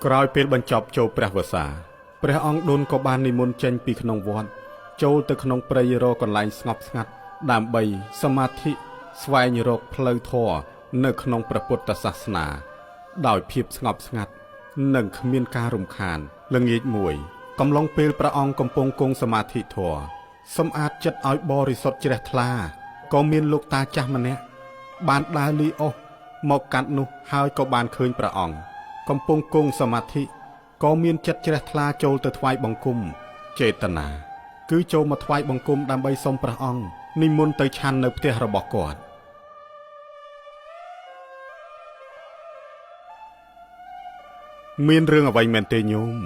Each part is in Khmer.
ក្រោយពេលបញ្ចប់ចូលព្រះវស្សាព្រះអង្គឌុនក៏បាននិមន្តចេញពីក្នុងវត្តចូលទៅក្នុងព្រៃរកកន្លែងស្ងប់ស្ងាត់ដើម្បីសមាធិស្វែងរកផ្លូវធម៌នៅក្នុងព្រះពុទ្ធសាសនាដោយភាពស្ងប់ស្ងាត់និងគ្មានការរំខានល្ងាចមួយកំឡុងពេលព្រះអង្គកំពុងគង់សមាធិធម៌សម្អាតចិត្តឲ្យបរិសុទ្ធជ្រះថ្លាក៏មានលោកតាចាស់ម្នាក់បានដើរលីអស់មកកាត់នោះហើយក៏បានឃើញព្រះអង្គកំពុងគង់សមាធិក៏មានចិត្តជ្រះថ្លាចូលទៅថ្វាយបង្គំចេតនាគឺចូលមកថ្វាយបង្គំដើម្បីសុំព្រះអង្គនិមន្តទៅឆាន់នៅផ្ទះរបស់គាត់មានរឿងអ្វីមែនទេញោម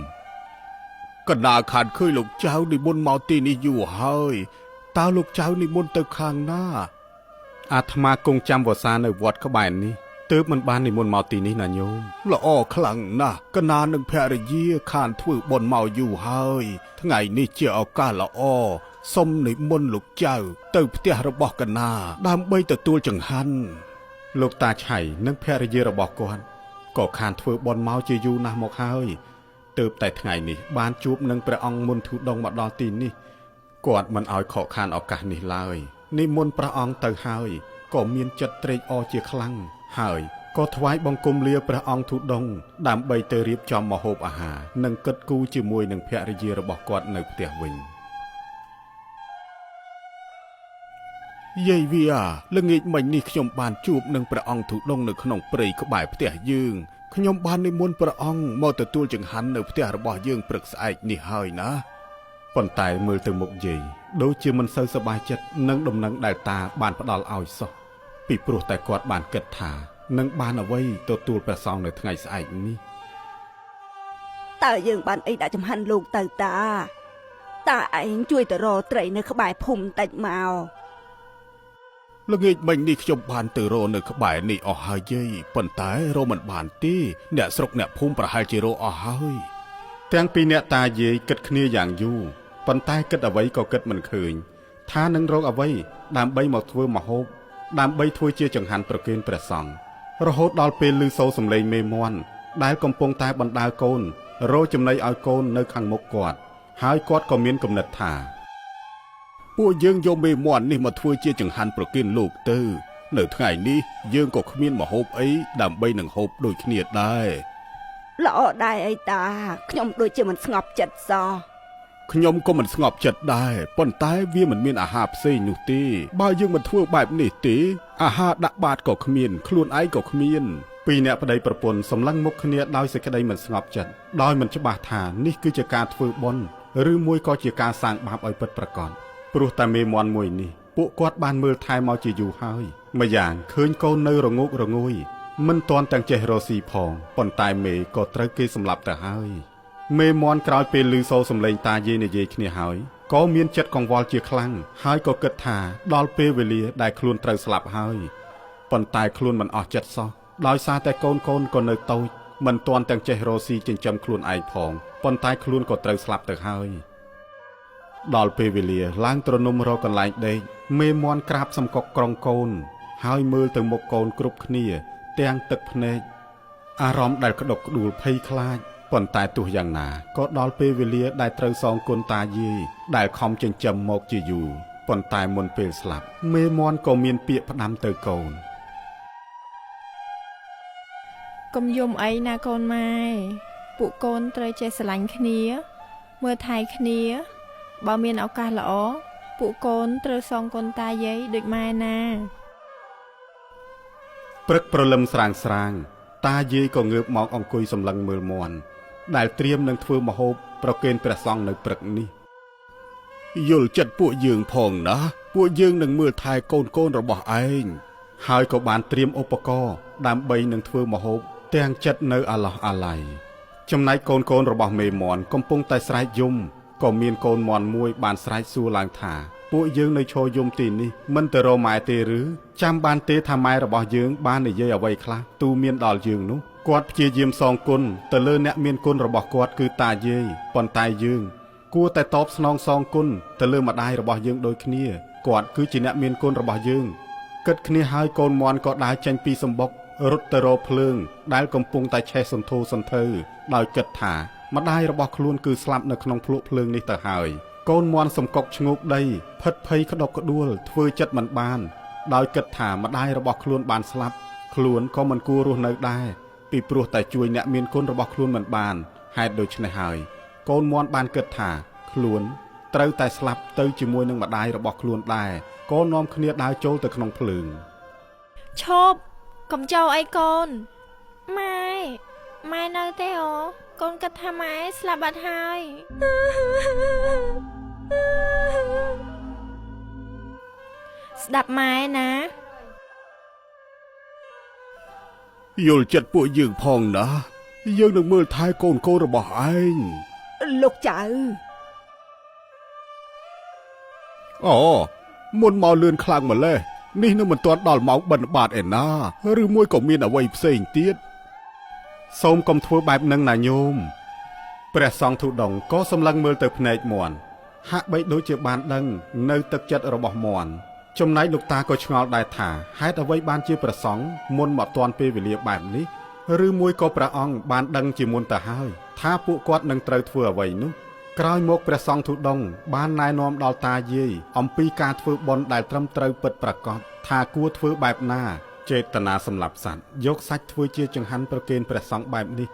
កណ្ដាលខានឃើញលោកចៅនិមន្តមកទីនេះយូរហើយតើលោកចៅនិមន្តទៅខាងណាអាត្មាគង់ចាំវស្សានៅវត្តក្បែរនេះទើបមិនបាននិមន្តមកទីនេះណាញោមល្អខ្លាំងណាស់កណានឹងភរិយាខានធ្វើបុណ្យមកយូរហើយថ្ងៃនេះជាឱកាសល្អសូមនិមន្តលោកចៅទៅផ្ទះរបស់កណាដើម្បីទទួលចង្ហាន់លោកតាឆៃនិងភរិយារបស់គាត់ក៏ខានធ្វើបុណ្យមកជាយូរណាស់មកហើយទើបតែថ្ងៃនេះបានជួបនឹងព្រះអង្គមុនធូដងមកដល់ទីនេះគាត់មិនឲ្យខកខានឱកាសនេះឡើយនិមន្តព្រះអង្គទៅហើយក៏មានចិត្តត្រេកអរជាខ្លាំងហើយក៏ថ្វាយបង្គំលាព្រះអង្គធូដងដើម្បីទៅរៀបចំម្ហូបអាហារនិងគិតគូរជាមួយនឹងភរិយារបស់គាត់នៅផ្ទះវិញយាយវាល្ងាចមិញនេះខ្ញុំបានជួបនឹងព្រះអង្គធូដងនៅក្នុងព្រៃក្បែរផ្ទះយើងខ្ញុំបាននិមន្តព្រះអង្គមកទទួលចង្ហាន់នៅផ្ទះរបស់យើងព្រឹកស្អែកនេះហើយណាប៉ុន្តែមើលទៅមុខយាយដូចជាមិនសូវសប្បាយចិត្តនឹងដំណឹងដែលតាបានផ្ដល់ឲ្យសោះពីព្រោះតែគាត់បានគិតថានឹងបានអ្វីទទួលព្រះសង្ឃនៅថ្ងៃស្អែកនេះតើយើងបានអីដាក់ចង្ហាន់លោកទៅតាតាឯងជួយទៅរកត្រីនៅក្បែរភូមិតិចមកល្ងាចមិញនេះខ្ញុំបានទៅរកនៅក្បែរនេះអស់ហើយយាយប៉ុន្តែរកមិនបានទេអ្នកស្រុកអ្នកភូមិប្រហែលជារកអស់ហើយទាំងពីរអ្នកតាយាយគិតគ្នាយ៉ាងយូរប៉ុន្តែគិតអ្វីក៏គិតមិនឃើញថានឹងរកអ្វីដើម្បីមកធ្វើម្ហូបដើម្បីធ្វើជាចង្ហាន់ប្រគេនព្រះសង្ឃរហូតដល់ពេលឮសូរសំឡេងមេមាន់ដែលកំពុងតែបណ្ដើកូនរកចំណីឲ្យកូននៅខាងមុខគាត់ហើយគាត់ក៏មានគំនិតថាពួកយើងយកមេមាន់នេះមកធ្វើជាចង្ហាន់ប្រគេនលោកទៅនៅថ្ងៃនេះយើងក៏គ្មានម្ហូបអីដើម្បីនឹងហូបដូចគ្នាដែរល្អដែរអីតាខ្ញុំដូចជាមិនស្ងប់ចិត្តសោះខ្ញុំក៏មិនស្ងប់ចិត្តដែរប៉ុន្តែវាមិនមានអាហារផ្សេងនោះទេបើយើងមិនធ្វើបែបនេះទេអាហារដាក់បាតក៏គ្មានខ្លួនឯងក៏គ្មានពីរអ្នកប្តីប្រពន្ធសម្លឹងមុខគ្នាដោយសេចក្តីមិនស្ងប់ចិត្តដោយមិនច្បាស់ថានេះគឺជាការធ្វើបុណ្យឬមួយក៏ជាការសាងបាបឲ្យពិតប្រាកដព្រោះតែមេមាន់មួយនេះពួកគាត់បានមើលថែមកជាយូរហើយម្យ៉ាងឃើញកូននៅរងោករងួយមិនទាន់ទាំងចេះរកស៊ីផងប៉ុន្តែមេក៏ត្រូវគេសម្លាប់ទៅហើយមេមាន់ក្រោយពេលឮសូរសំឡេងតាយាយនិយាយគ្នាហើយក៏មានចិត្តកង្វល់ជាខ្លាំងហើយក៏គិតថាដល់ពេលវេលាដែលខ្លួនត្រូវស្លាប់ហើយប៉ុន្តែខ្លួនមិនអស់ចិត្តសោះដោយសារតែកូនក៏នៅតូចមិនទាន់ទាំងចេះរកស៊ីចិញ្ចឹមខ្លួនឯងផងប៉ុន្តែខ្លួនក៏ត្រូវស្លាប់ទៅហើយដល់ពេលវេលាឡើងទ្រនំរកកន្លែងដេកមេមាន់ក្រាបសំកុកក្រុងកូនហើយមើលទៅមុខកូនគ្រប់គ្នាទាំងទឹកភ្នែកអារម្មណ៍ដែលក្តុកក្តួលភ័យខ្លាចប៉ុន្តែទោះយ៉ាងណាក៏ដល់ពេលវេលាដែលត្រូវសងគុណតាយាយដែលខំចិញ្ចឹមមកជាយូរប៉ុន្តែមុនពេលស្លាប់មេមាន់ក៏មានពាក្យផ្ដាំទៅកូនកុំយំអីណាកូនម៉ែពួកកូនត្រូវចេះស្រឡាញ់គ្នាមើលថែគ្នាបើមានឱកាសល្អពួកកូនត្រូវសងគុណតាយាយដូចម៉ែណាព្រឹកព្រលឹមស្រាងស្រាងតាយាយក៏ងើបមកអង្គុយសម្លឹងមើលមាន់ដែលត្រៀមនឹងធ្វើម្ហូបប្រគេនព្រះសង្ឃនៅព្រឹកនេះយល់ចិត្តពួកយើងផងណាពួកយើងនឹងមើលថែកូនរបស់ឯងហើយក៏បានត្រៀមឧបករណ៍ដើម្បីនឹងធ្វើម្ហូបទាំងចិត្តនៅអាឡោះអាល័យចំណែកកូនរបស់មេមាន់កំពុងតែស្រែកយំក៏មានកូនមាន់មួយបានស្រែកសួរឡើងថាពួកយើងនៅឈរយំទីនេះមិនទៅរកម៉ែទេឬចាំបានទេថាម៉ែរបស់យើងបាននិយាយអ្វីខ្លះទូមានដល់យើងនោះគាត់ព្យាយាមសងគុណទៅលើអ្នកមានគុណរបស់គាត់គឺតាយាយប៉ុន្តែយើងគួរតែតបស្នងសងគុណទៅលើម្ដាយរបស់យើងដូចគ្នាគាត់គឺជាអ្នកមានគុណរបស់យើងគិតគ្នាហើយកូនមាន់ក៏ដើរចេញពីសម្បុក រត់ទៅរកភ្លើងដែលកំពុងតែឆេះសន្ធោសន្ធៅដោយគិតថាម្ដាយរបស់ខ្លួនគឺស្លាប់នៅក្នុងភ្លក់ភ្លើងនេះទៅហើយកូនមាន់សំកុកឈ្ងោកដីភិតភ័យក្តុកក្តួលធ្វើចិត្តមិនបានដោយគិតថាម្ដាយរបស់ខ្លួនបានស្លាប់ខ្លួនក៏មិនគួររស់នៅដែរពីព្រោះតែជួយអ្នកមានគុណរបស់ខ្លួនមិនបានហេតុដូច្នេះហើយកូនមាន់បានគិតថាខ្លួនត្រូវតែស្លាប់ទៅជាមួយនឹងម្ដាយរបស់ខ្លួនដែរក៏នាំគ្នាដើរចូលទៅក្នុងភ្លើង ឈប់កុំចូលអីកូនម៉ែម៉ែនៅទេអូកូនគិតថាម៉ែស្លាប់បាត់ហើយស្ដាប់ម៉ែណា យល់ចិត្តពួកយើងផងណាយើងនឹងមើលថែកូនៗរបស់ឯង លោកចៅ អូមុនមកលឿនខ្លាំងម្ល៉េះនេះនៅមិនទាន់ដល់ម៉ោងបិណ្ឌបាតឯណាឬមួយក៏មានអ្វីផ្សេងទៀតសូមកុំធ្វើបែបនឹងណាញោមព្រះសង្ឃធុដងក៏សម្លឹងមើលទៅភ្នែកមាន់ហាក់បីដូចជាបានដឹងនៅទឹកចិត្តរបស់មាន់ចំណែកលោកតាក៏ឆ្ងល់ដែរថាហេតុអ្វីបានជាព្រះសង្ឃមុនមកទាន់ពេលវេលាបែបនេះឬមួយក៏ព្រះអង្គបានដឹងជាមុនទៅហើយថាពួកគាត់នឹងត្រូវធ្វើអ្វីនោះក្រោយមកព្រះសង្ឃធុដងបានណែនាំដល់តាយាយអំពីការធ្វើបុណ្យដែលត្រឹមត្រូវពិតប្រាកដថាគួរធ្វើបែបណាចេតនាសម្លាប់សត្វយកសាច់ធ្វើជាចង្ហាន់ប្រគេនព្រះសង្ឃបែបនេះ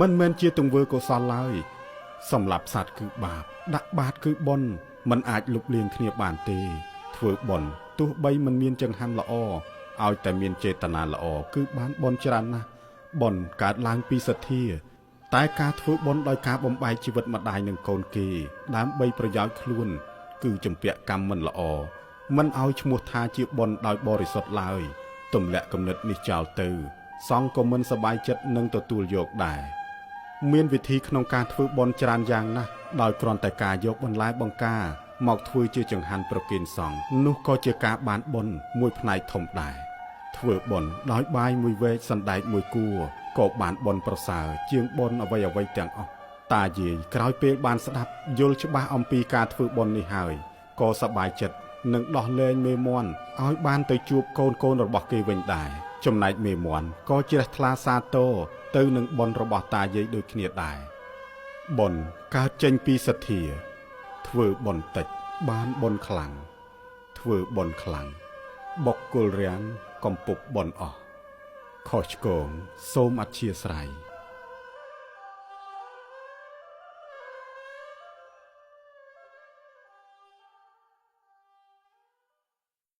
មិនមែនជាទង្វើកុសលឡើយសម្លាប់សត្វគឺបាបដាក់បាតគឺបុណ្យមិនអាចលុបលាងគ្នាបានទេធ្វើបុណ្យទោះបីមិនមានចង្ហាន់ល្អឲ្យតែមានចេតនាល្អគឺបានបុណ្យច្រើនណាស់បុណ្យកើតឡើងពីសទ្ធាតែការធ្វើបុណ្យដោយការបំបែកជីវិតម្ដាយនិងកូនគេដើម្បីប្រយោជន៍ខ្លួនគឺជំពាក់កម្មមិនល្អមិនឲ្យឈ្មោះថាជាបុណ្យដោយបរិសុទ្ធឡើយទម្លាក់គំនិតនេះចោលទៅសង្ឃក៏មិនសប្បាយចិត្តនឹងទទួលយកដែរមានវិធីក្នុងការធ្វើបុណ្យច្រើនយ៉ាងណាស់ដោយគ្រាន់តែការយកបន្លែបង្ការមកធ្វើជាចង្ហាន់ប្រគេនសង្ឃនោះក៏ជាការបានបុណ្យមួយផ្នែកធំដែរធ្វើបុណ្យដោយបាយមួយវែកសណ្ដែកមួយគួរក៏បានបុណ្យប្រសើរជាងបុណ្យអ្វីៗទាំងអស់តាយាយក្រោយពេលបានស្ដាប់យល់ច្បាស់អំពីការធ្វើបុណ្យនេះហើយក៏សប្បាយចិត្តនឹងដោះលែងមេមាន់ឲ្យបានទៅជួបកូនៗរបស់គេវិញដែរចំណែកមេមាន់ក៏ជ្រះថ្លាសាទរទៅនឹងបុណ្យរបស់តាយាយដូចគ្នាដែរបុណ្យកើតចេញពីសទ្ធាធ្វើបុណ្យតិចបានបុណ្យខ្លាំងធ្វើបុណ្យខ្លាំងបុគ្គលរាំងកំពុបបុណ្យអស់ខុសឆ្គងសូមអធ្យាស្រ័យ។